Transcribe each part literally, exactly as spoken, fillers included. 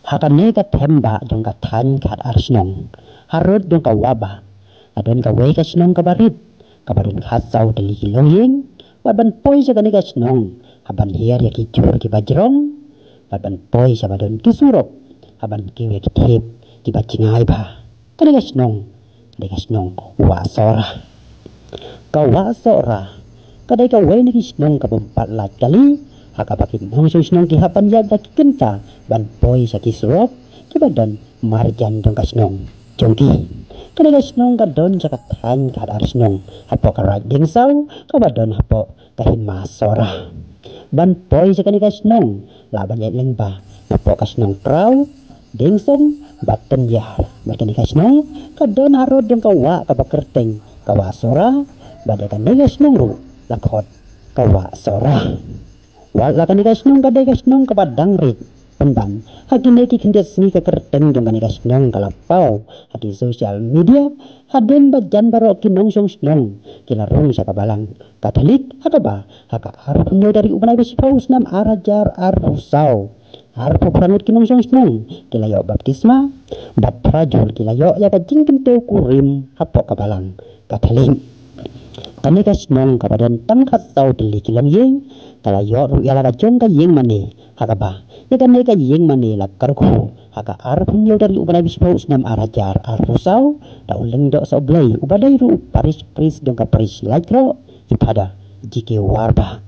Ha kane ka thaiñ ba jong ka thaiñ khatar shnong, harud jong ka wah ba, ka don kawei ka shnong kaba rit, kaba don khatsaw tylli ki longïing, bad ban poi sha kane ka shnong, ha ban hiar ïa ki jhur kiba jrong, bad ban poi sha ba don ki surok, ha ban kiew ïa ki thep kiba jngai bha. Kane ka shnong, kane ka shnong Wah Sohra. Ka Wah Sohra ka dei kawei na ki shnong kaba ym pat lait kali, ha kaba ki nongshong shnong ki hap ban ïaid da ki kynta ban poi sha ki surok kiba don marjan jong ka shnong jong ki. Kane ka shnong ka don sha ka thaiñ khatar shnong, hapoh ka Raid Diengsaw, kaba don hapoh ka Hima Sohra. Ban poi sha kane ka shnong, lah ban ïaid lyngba hapoh ka shnong Praw, Diengsohn bad Tynjar. Bad kane ka shnong ka don harud jong ka wah kaba kyrteng ka Wah Sohra, bad ïa kane ka shnong ruh la khot ka Wah Sohra. Wat la kane ka shnong ka dei ka shnong kaba dang rit, pynban ha kine ki khyndiat sngi ka kyrteng jong kane ka shnong ka la paw ha ki social media, hadien ba jan baroh ki nongshong shnong ki la rung sha ka balang Katholik, ha kaba ha ka arphew hynñiew tarik u bnai ba shiphew, u snem ar hajar arphew saw, arphew phra ngut ki nongshong shnong ki la ïoh baptisma, bad phra jur ki la ïoh ïa ka jingkyntiew kurim hapoh ka balang Katholik. Kane ka shnong kaba don tang khatsaw tylli ki longïing, ka la ïoh ruh ïa la ka jong ka ïing mane, ha kaba ïa kane ka ïing mane la kyrkhu ha ka arphew hynñiew tarik u bnai ba shiphew, u snem ar hajar arphew saw, da u Lyngdoh Sohblei, uba dei ruh u parish priest jong ka parish Laitkroh, i Phadar G K Warbah.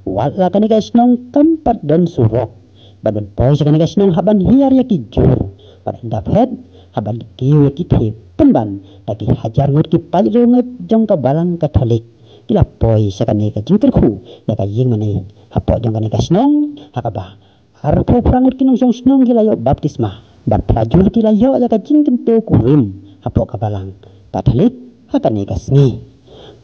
Wat la kane ka shnong kam pat don surok, bad ban poi sha kane ka shnong hap ban hiar ïa ki jhur, bad ynda phet hap ban kiew ïa ki thep, pynban da ki hajar ngut ki paid riewngeit jong ka balang Katholik ki la poi sha kane ka jingkyrkhu ïa ka ïing mane hapoh jong kane ka shnong, ha kaba arphew phra ngut ki nongshong shnong ki la ïoh baptisma, bad phra jur ki la ïoh ïa ka jingkyntiew kurim hapoh ka balang Katholik ha kane ka sngi.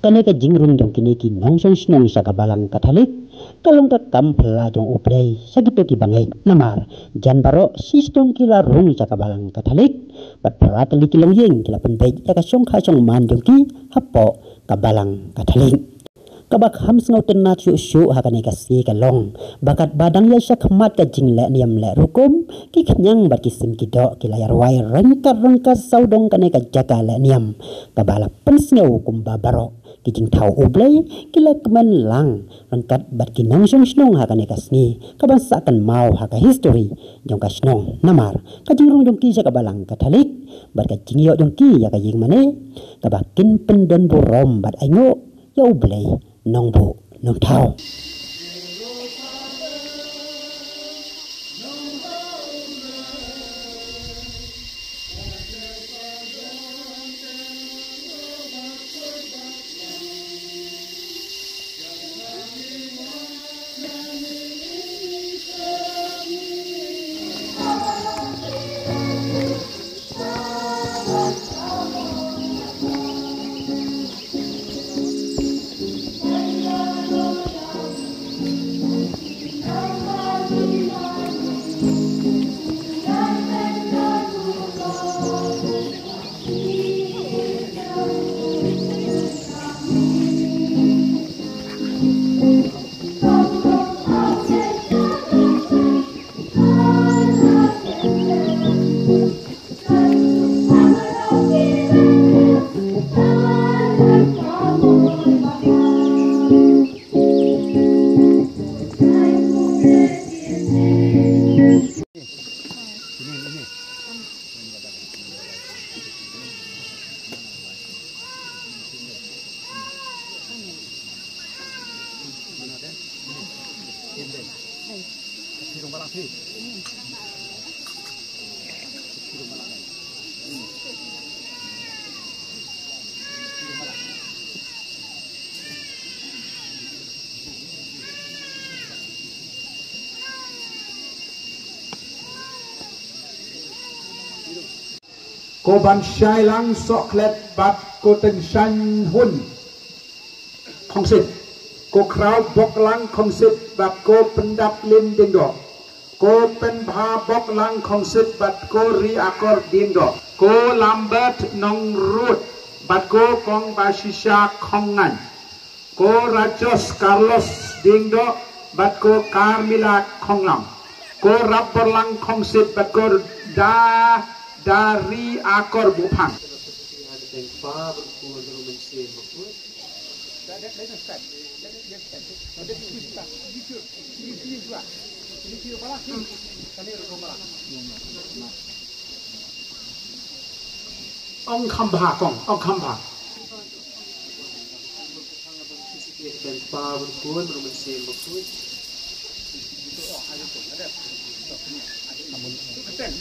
Kane ka jingrung jong kine ki nongshong shnong sha ka balang Katholik ka long ka kam phylla jong U Blei sha kito kiba ngeit, namar jan baroh shisha ki la rung sha ka balang Katholik, bad phra tylli ki longïing ki la pynbeit ïa ka shongkha shongman jong ki hapoh ka balang Katholik. Kaba kham sngewtynnat shuh shuh ha kane ka sngi ka long ba katba dang ïa shakhmat ka jingleh niam leh rukom, ki khñiang bad ki sim ki doh ki la ïa rwai ryngkat ryngkat sawdong kane ka jaka leh niam, kaba la pynsngew kumba baroh ki jingthaw U Blei ki la kmen lang ryngkat bad ki nongshong shnong ha kane ka sngi, kaban sah kynmaw ha ka history jong ka shnong, namar ka jingrung jong ki sha ka balang Katholik bad ka jingïoh jong ki ïa ka ïing mane, kaba kin pyndon burom bad ainguh ïa U Blei Nongbuh Nongthaw. Ko Banshailang Sohkhlet bad ko Tyngshaiñ Hun Khongsit, ko Khraoboklang Khongsit bad ko Pyndaplin Diengdoh, ko Pynbhaboklang Khongsit bad ko Riakor Diengdoh, ko Lambert Nongrut bad ko Kongbashisha Khongngaiñ, ko Rajos Carlos Diengdoh bad ko Carmila Khonglam, Ko Rap Borlang Khongsit bad ko Da Dari Akor Buphang. Ong kham bha, kong, ong kham bha.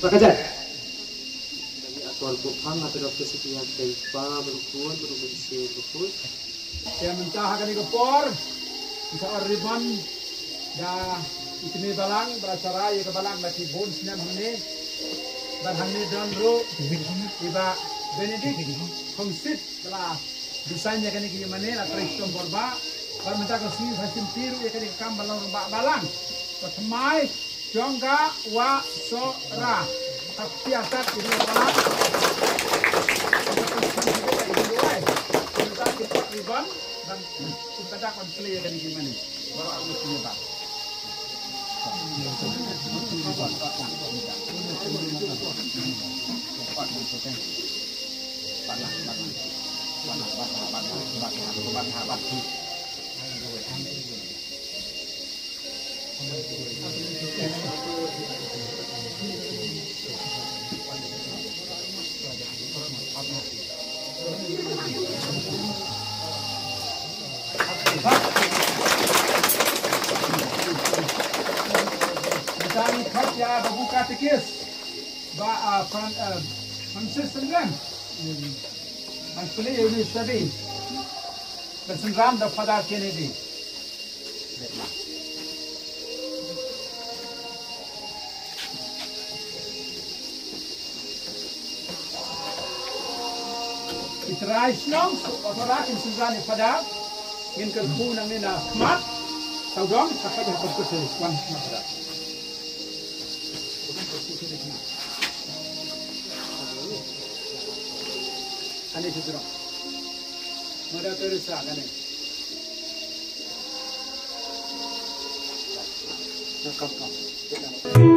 Ba ka jai. Te mynta ha kane ka por, ngi sa or ribbon da i kmie balang, ba la shah rai ïa ka balang la ki bun snem hangne. Bad hangne don ruh i Bah Benedict Khongsit, ba la design ïa kane ka ïingmane, la trei shitom bor bha. Bad mynta ka sngi sa shim ti ruh ïa kane ka kam ba long ba balang. Ba thymmai jong ka Wah Sohra. Hap ïa sat ïa kane ka balang. Mynta ki pot ribbon. Ban kum kata kon plie kane ki mane. Baroh arngut ki ba. Tang khot ïa Babu Katekis, Bah, ah, Fran-, ah, Francis Sengkang. Hmm. Ban plie ïa uni u shabi. Ban synran da Father Kennedy. Ki trai shnong, suk ba ka rak kin synran ïa Father, ngin kyrkhu nangne na khmat, sawdong, sa ka ïa ka kyrkhu wan khmat Father. Kane tu terus. Mother Teresa kane. Na, kam, kam.